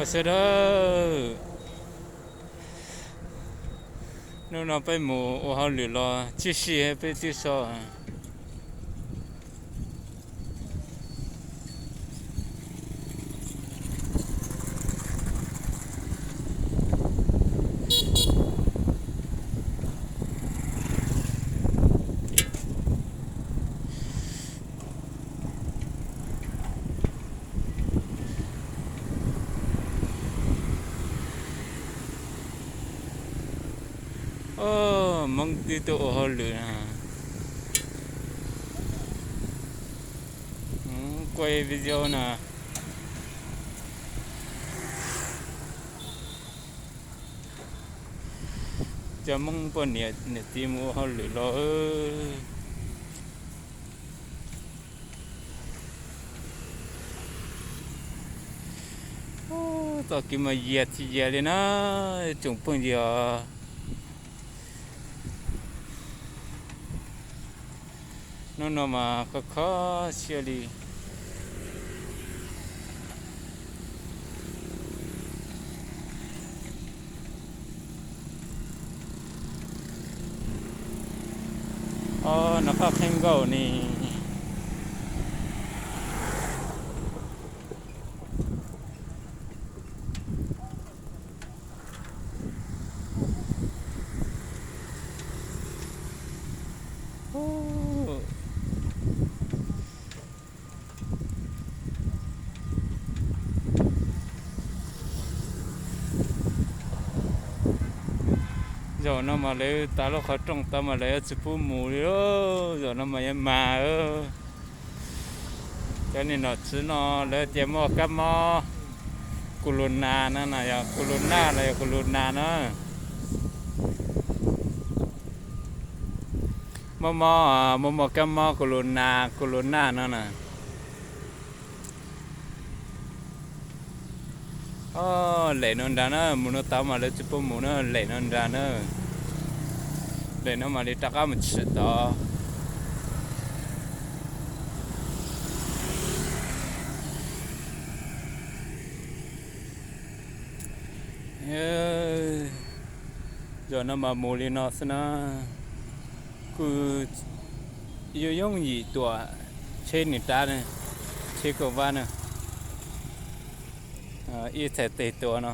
Sawv daws, hnub no peb mus ua hauj lwm los tib si peb twb so. Hmoob twb tuaj ua hauj lwm na. Kuaj video na. Cov Hmoob poj niam niam txiv mus ua hauj lwm los. Txoj kev mas yias tsis yias li na, tsoom phooj ywg os. Hnub no mas kho kho siab li. Os, nov qab qhib nkaus ne. Zaum no mas lawv tav lub qhov rooj tau mas lawv yuav tsis pub mus li lauj. Zaum no mas yuav mas. Cov niam nom tswv no lawv tias muaj kab mob corona no na, yog corona los yog corona no. Muaj mob, muaj muaj kab mob corona, corona no na. Os, lem no nrad na, mus no tau mas lawv tsis pub mus na, lem no nrad na. Lem no mam li rov qab mus tshwm tod. Zaum no mas mus li no xwb na. Kuj yooj yooj yim tuam tsheb nws rab, tsheb kauj vab na. Ib txhais tes tuam no.